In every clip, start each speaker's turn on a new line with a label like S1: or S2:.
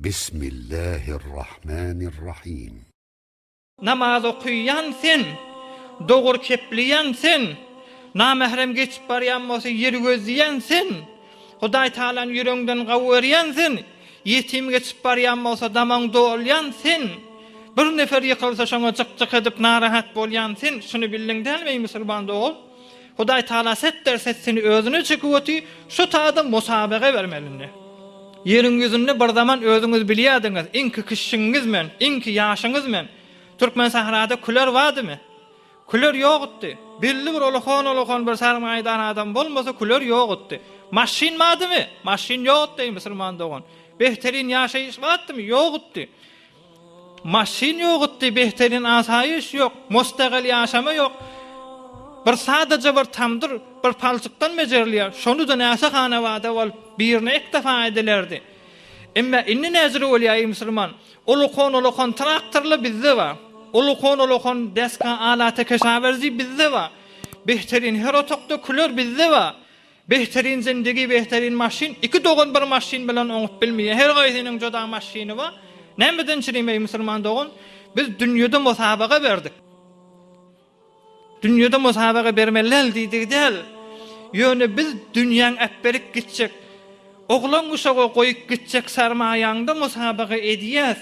S1: Bismillahirrahmanirrahim.
S2: Namaz okyýan sen, dogry kepleýän sen, namährem geçip barýan bolsa ýeri gözleýän sen, Hudaý Tagalany ýüregiňden gawy görýän sen, ýetim geçip barýan bolsa damaň dolýan sen, bir nefer ýykylsa şoňa jyk-jyk edip narahat bolýan sen, şuny bildiň dälmi eý musulman dogan? Hudaý Tagala setder set seni özüne çekip oty, şu tada musabaga bermeli indi. Ýeriň ýüzünde bir zaman özüňiz bilýädiňiz, iňki kişiňiz men, iňki ýaşyňyz men. Türkmen sahrada küler bardymy? Küler ýokdy. Belli bir ulakan-ulakan bir sarmaýadar adam bolmasa küler ýokdy. Maşyn bardymy? Maşyn ýokdy eý musulman dogan. Behterin ýaşaýyş bardymy? Ýokdy. Maşyn ýokdy, behterin asaýyş ýok, mustagel ýaşama ýok. Bir sadaja bir tamdyr, bir palçykdan bejerilýär. Şony-da näçe hanawada bolup, birine iktifa edilerdi. Emma indi näjüre bolýar, eý musulman? Ulukan-ulukan traktorlar bizde bar. Ulukan-ulukan deska alata keşawerzi bizde bar. Behterin her otagda küler bizde bar. Behterin zindigi behterin maşyn iki dogan bir maşyn bilen oňup bilmeýär her gaýsynyň juda maşyny bar nämeden çürim eý musulman dogan biz dünýede musabaga berdik dünýede musabaga bermeli däl diýdigi däl ýöne biz dünýäň äpberip gitjek oglan uşaga goýup gitjek sarmaýaňda musabaga edýäs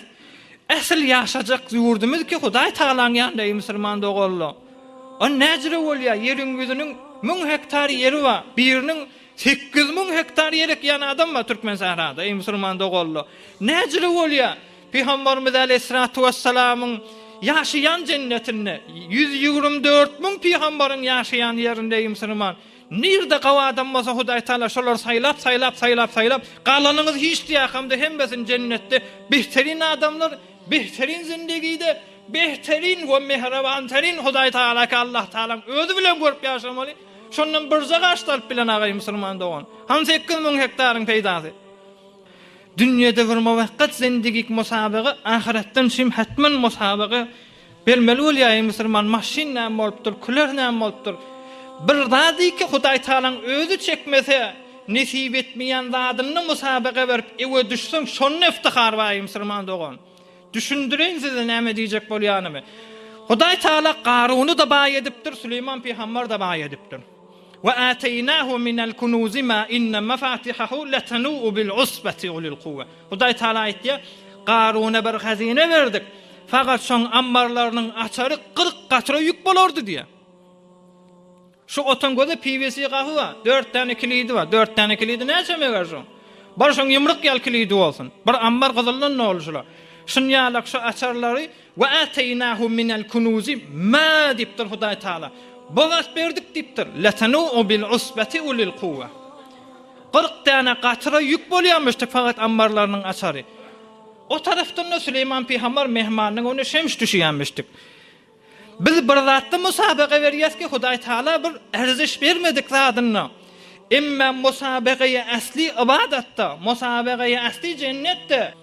S2: äsl ýaşajak ýurdumyz ki hudaý tagalaň ýanynda eý musulman doganlar. O näjüre bolýar, ýeriň ýüzüniň müň hektar ýeri bar, biriniň 8000 hektar ýer ekýän adam bar Türkmen sährada, eý musulman doganlar. Näjüre bolýar, Pygamberimiz aleýhissalatu wessalamyň ýaşaýan jennetinde, 124 müň pygamberiň ýaşaýan ýerinde eý musulman, nirde gawy adam bolsa Hudaý Taala şolary saýlap, saýlap, saýlap, saýlap, galanyňyz hiç diýäkamda hemmesini jennetde behterin adamlar, behterin zindigide, Behterin we mähribanterin Hudaý Tagala ki Allah Tagalaň özi bilen görüp ýaşamaly. Şondan birje gaş alyp bilen agaý musulman dogan. Han 8000 hektaryň peýdasy. Dünýede bir muwakgat zindigik musabaga ahyretden şim hetmen musabaga bermeli bolýar eý musulman maşyn näme bolupdyr küler näme bolupdyr. Bir zady ki Hudaý Tagalaň özi çekmese nesip etmeýän zadyny musabaga berip ewe düşseň şonda iftihar bar eý musulman dogan. Düşündireýin size näme diýjek bolýanymy. Hudaý Tagala Garuny-da baý edipdir, Süleýman pygamber-de baý edipdir. Ve ateýnahu minel kunuzi ma inne mefatihahu letenu'u bil usbeti ulil kuwwe. Hudaý Tagala aýtýar, Garuna bir hazyna berdik. Fakat şoň ammarlarynyň açary 40 gatyra ýük bolardy diýýär. Şu otaň gözi PVC gapy bar. Dört däne kilidi bar. Dört däne kilidi näçe meger şoň? Bar şoň ýumruk ýaly kilidi bolsun. Bir ammar gyzyldan doly şular. Şunýalak şu açarlary we ateýnahu minel kunuzi ma diýipdir Hudaý Taala. Bu wagt berdik diýipdir. Letenu'u bil usbeti ulil kuwwe. 40 däne gatyra ýük bolýarmyşdy fakat ammarlarynyň açary. O tarapdan-da Süleýman pygamber mehmanynyň öňüne şems düşýärmişdik. Biz bir zatda musabaga berýäs ki, Hudaý Taala bir erziş bermedik zadynda. Emma musabagaýy äsli ybadatda, musabagaýy äsli jennetde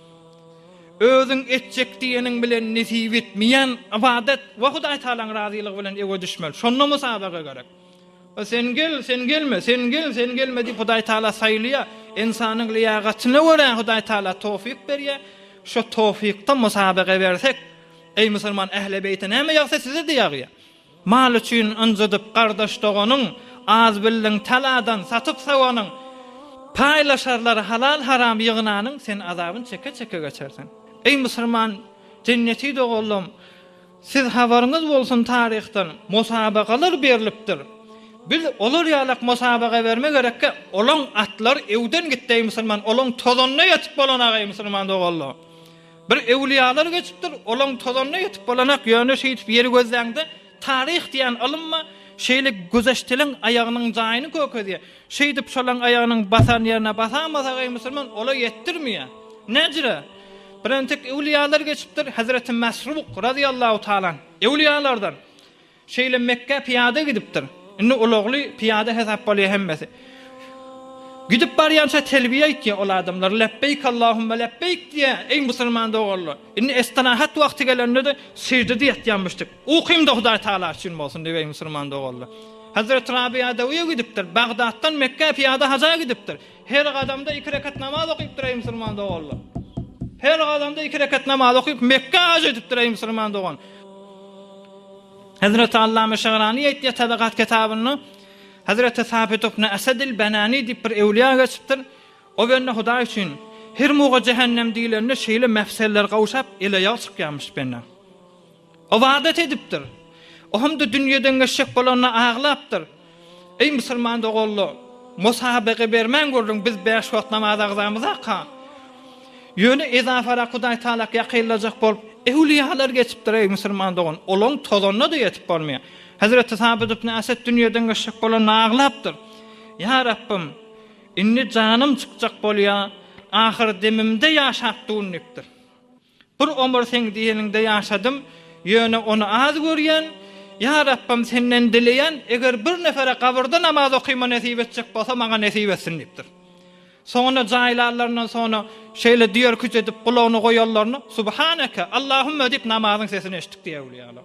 S2: özüň etjek diýeniň bilen nesip etmeýän ybadat we Hudaý Taalaň razylygy bilen ewe düşmeli. Şonda musabaga gerek. Sen gel, sen gelme, sen gel, sen gelme diýip Hudaý Taala saýlaýar. Ynsanyň liýagatyna görä Hudaý Taala towfyk berýär. Şo towfykda musabaga bersek, Eý musulman ähli beýte näme ýagsa size-de ýagýa. Mal üçin ynjydyp gardaş doganyň, az bildiň taladan satyp sawanyň, paýlaşarlar halal haram ýygnanyň, sen azabyn çeke-çeke geçersiň. Eý musulman jenneti doganlam, siz habaryňyz bolsun taryhdan musabakalar berlipdir. Biz olar ýalak musabaga berme gerekge, olaň atlary öwden gitdi eý musulman, olaň tozanyna ýetip bolanok eý musulman doganlam. Bir öwlüýalar geçipdir, olaň tozanyna ýetip bolanak, ýöne şeýdip ýeri gözläňde, taryh diýen ylym bar, şeýle güzeşteleň aýagynyň jaýyny kökezýär. Şeýdip şolaň aýagynyň basan ýerine basamasak eý musulman, ola ýetdirmeýär. Näjire? Bir entek öwlüýalar geçipdir, Hezreti Mesruk razyýallahu taala anh, öwlüýalardan. Şeýle Mekgä pyýada gidipdir. Indi ulagly pyýada hesap bolýar hemmesi. Gidip barýança telbiýe aýtýar ol adamlar. Lebbeýk Allahumma lebbeýk diýýär, eý musulman doganlar. Indi istirahat wagty gelende-de seždede ýatýanmyşdyk. Ukym-da Hudaý Tagala üçin bolsun diýip eý musulman doganlar. Hazreti Rabiýa Adawiýa gidipdir. Bagdatdan Mekgä pyýada haja gidipdir. Her gadamda iki rekat namaz okypdyr eý musulman doganlar. Her gazanda iki rekat namaz okyp Mekgä haj edipdir eý musulman dogan. Hezreti Allame Şegrani aýtýar Tabakat kitabynda, Hezreti Sabit ibn Esedil Benani diýip bir öwlüýä geçipdir. O bende Hudaý üçin her muga jähennem diýlende şeýle mefseller gowşap el-aýagy çykýarmyş bendäň. Ybadat edipdir. O hem-de dünýeden geçjek bolanda aglapdyr. Eý musulman doganlar, musabaga bermäň gürrüň biz bäş wagt namaz agzamyzaka. Ýöne ezafarak Hudaý Taalak ýakynlajak bolup öwlüýalar geçipdir eý musulman dogan, olaň tozanyna-da ýetip bolmaýar. Hezreti Sabyt ibn Esed dünýeden geçjek bolanda aglapdyr. Ýa Rabbym, indi janym çykjak bolýar, ahyr demimde ýaşap dun diýipdir. Bir ömür seň diýeniňde ýaşadym, ýöne ony az görýän, Ýa Rabbym senden dileýän, eger bir nefere gabyrda namaz okyma nesip etjek bolsa maňa nesip etsin diýipdir. Soňuna jaýlanlaryndan soňra şeýle düýerküç edip gulagyna goýanlaryna Subhaneke, Allahümme diýip namazyň sesini eşitdik diýýär öwlüýalar.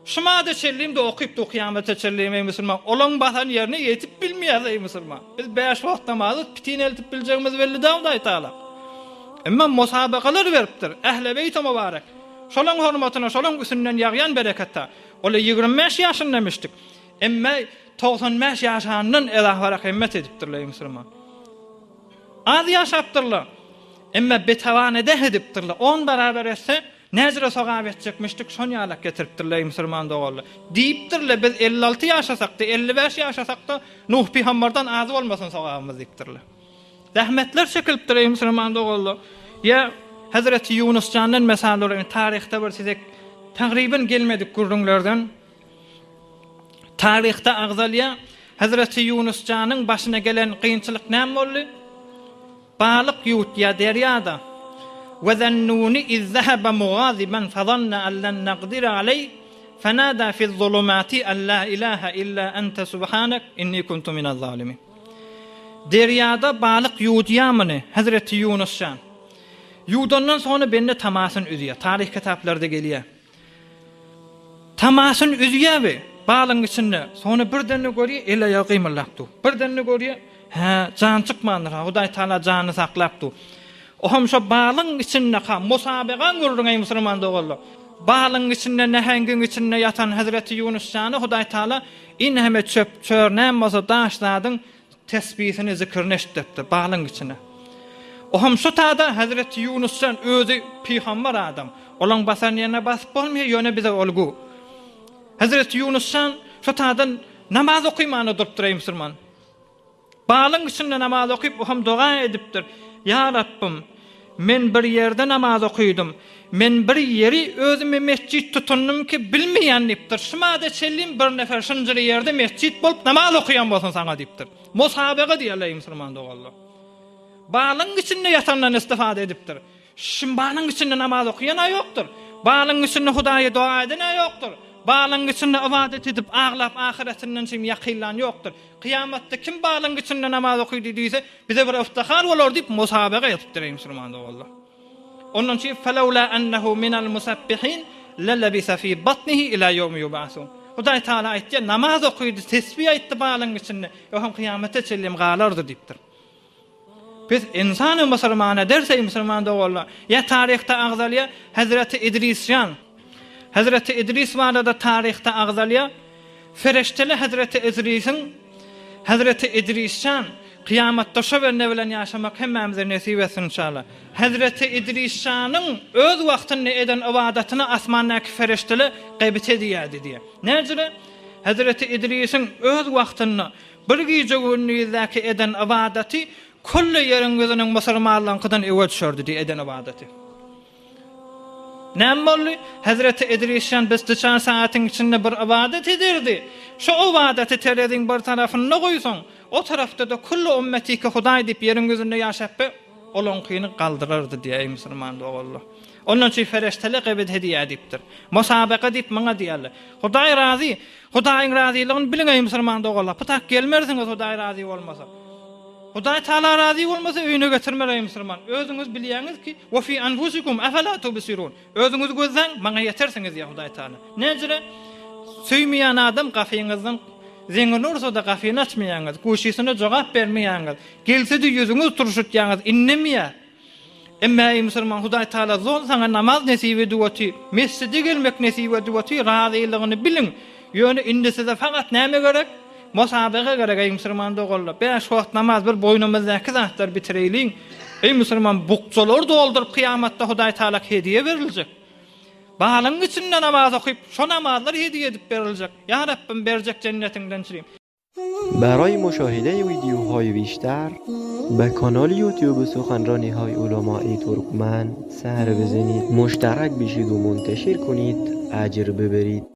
S2: Şu mada çenlim-de okypdy kyýamata çenlim eý musulman. Olaň basan ýerine ýetip bilmeýäs eý musulman. Biz bäş wagt namazy pitin eltip biljegimiz belli däl Hudaý Tagala. Emma musabakalar beripdir. Ähle beýti mübarek. Şolaň hormatyna şolaň üsünden ýagýan bereketda. Ola 25 ýaşynda mişdik. Emma 95 ýaşandan ezafarak himmet edipdirler eý musulman. Az ýaşapdyrlar. Emma betawan edeh edipdirler. On barabar etse Näjüre sogap etjekmişdik, şon ýalak getiripdirler-eý musulman doganlar. Diýipdirler, biz 56 ýaşasak-da, 55 ýaşasak-da, Nuh pygambardan az bolmasyn sogabymyz diýipdirler. Zähmetler çekilipdir-eý musulman doganlar. Ýa Hezreti Ýunus jandan mysal beraýyn, taryhda bir size tagryban gelmedik gürrüňlerden. Taryhda agzalýar, Hezreti Ýunus janyň başyna gelen kynçylyk näme boldy? Balyk ýuwutýar derýada. We zennuni iz zehebe mugaziban fazanna an len nagdira aleý fenada fiz-zulumati an la ilaha illa ente subhanek inni kuntu minez-zalimin. Derýada balyk ýuwudýar muny Hezreti Ýunus jan. Ýuwdandan soňra bende tamasyny üzýär. Taryh kitaplarda gelýär. Tamasyny üzýär we balygyň içinde. Soňra birden-de görýär, el-aýagy gymyldap dur. Birden-de görýär, hä, jany çykmandyr-ha, Hudaý Tagala janyny saklap dur. Ohem şo balygyň içinde-ha, musabegaň gürrüňi eý musulman doganlar. Balygyň içinde, näheňgiň içinde ýatan Hezreti Ýunus jana Hudaý Tagala inheme çöp, çör, näme bolsa daş zadyň Tesbihini, zikrini eşitdiripdir balyň içine. Ohem şu tada Hezreti Ýunus jan özi pygamber adam. Olaň basan ýerine basyp bolmaýar, ýöne bize ol gu. Hezreti Ýunus jan şu tadan namaz okymana durupdyr eý musulman. Balyň içinde namaz okyp ohem doga edipdir. Ýa Rabbym, Men bir ýerde namaz okydym. Men bir ýeri özüme metjit tutundym ki, bilmeýän diýipdir. Şu mada çenlim bir nefer şunjyry ýerde metjit bolup namaz okaýan bolsun saňa diýipdir. Musabaga diýerler eý musulman doganlar. Balyň içinde ýatandan istifada edipdir. Şim balyň içinde namaz okaýan-a ýokdur. Balyň içinde Hudaýa doga eden-ä ýokdur. Balyň içinde ybadat edip aglap ahyretinden şim ýakynlan ýokdur. Kyýamatda kim balyň içinde namaz okydy diýse, bize bir yftihar bolar diýip musabaga edipdir eý musulman doganlar. Ondan üçin felewla ennehu minel musabbihin lelebise fi batnihi ila ýewmi ýub'asun. Hudaý Taala aýtýar, namaz okydy, tesbih aýtdy balyň içinde, ýogsam kyýamata çenli hem galardy diýipdir. Biz ynsany musulman ederse eý musulman doganlar, ýa taryhda agzalýar Hezreti Idris jan. Hezreti Idris barada taryhda agzalýar, Fereşteli Hezreti Idrisiň Hezreti Idris jan, kyýamatda şo bende bilen ýaşamak hemmämize nesip etsin inşallah. Hezreti Idris janyň öz wagtynda eden ybadatyny asmandaky fereşteler gybet edýärdi diýýär. Näjüre? Hezreti Idrisiň öz wagtynda bir gije-gündizdäki eden ybadaty külli ýeriň ýüzüniň musulmanlaryňkydan öňe düşerdi diýýär eden ybadaty. Näme boldy? Hezreti Idris jan bistiçar sagatyň içinde bir ybadat ederdi. Şo ybadaty tereziň bir tarapynda goýsaň, o tarapda-da külli ümmetiki Hudaý diýip ýeriň ýüzünde ýaşap be, olaňkyny galdyrardy diýýär, eý musulman doganlar. Ondan üçin fereşteler gybet edýär diýipdir. Musabaka diýip muňa diýerler. Hudaý razy. Hudaýyň razylygyny biliň eý musulman doganlar. Pytak gelmersiňiz Hudaý razy bolmasa. Hudaý Taala razy bolmasa öýüne getirmer eý musulman. Özüňiz bilýäňiz ki, we fi anfusikum afala tubsirun. Özüňizi gözläň, maňa ýetersiňiz diýýär Hudaý Taala. Näjüre? Söýmeýän adam gapyňyzdan zeňňini ursa-da gapyny açmaýaňyz, guşysyna jogap bermeýäňiz, gelse-de ýüzüňizi turşutýaňyz, indemeýär. Emma eý musulman Hudaý Taala zol saňa namaz nesip edip otyr, mesjide gelmek nesip edip otyr, razylygyny biliň. Ýöne indi size fakat näme gerek? Musabaga gerek eý musulman doganlar. Bäş wagt namaz bir boýnumyzdaky zatlary bitireýliň. Eý musulman bukjalar dolduryp kyýamatda Hudaý Taala hediýe beriljek. Balyň içinde namaz okyp şo namazlar hediýe edip beriljek. Ýa Rabbim berjek jennetiňden çirim.
S3: برای مشاهده ویدیوهای بیشتر به کانال یوتیوب سخنرانی های علمای ترکمن سر بزنید مشترک بشید و منتشر کنید اجر ببرید.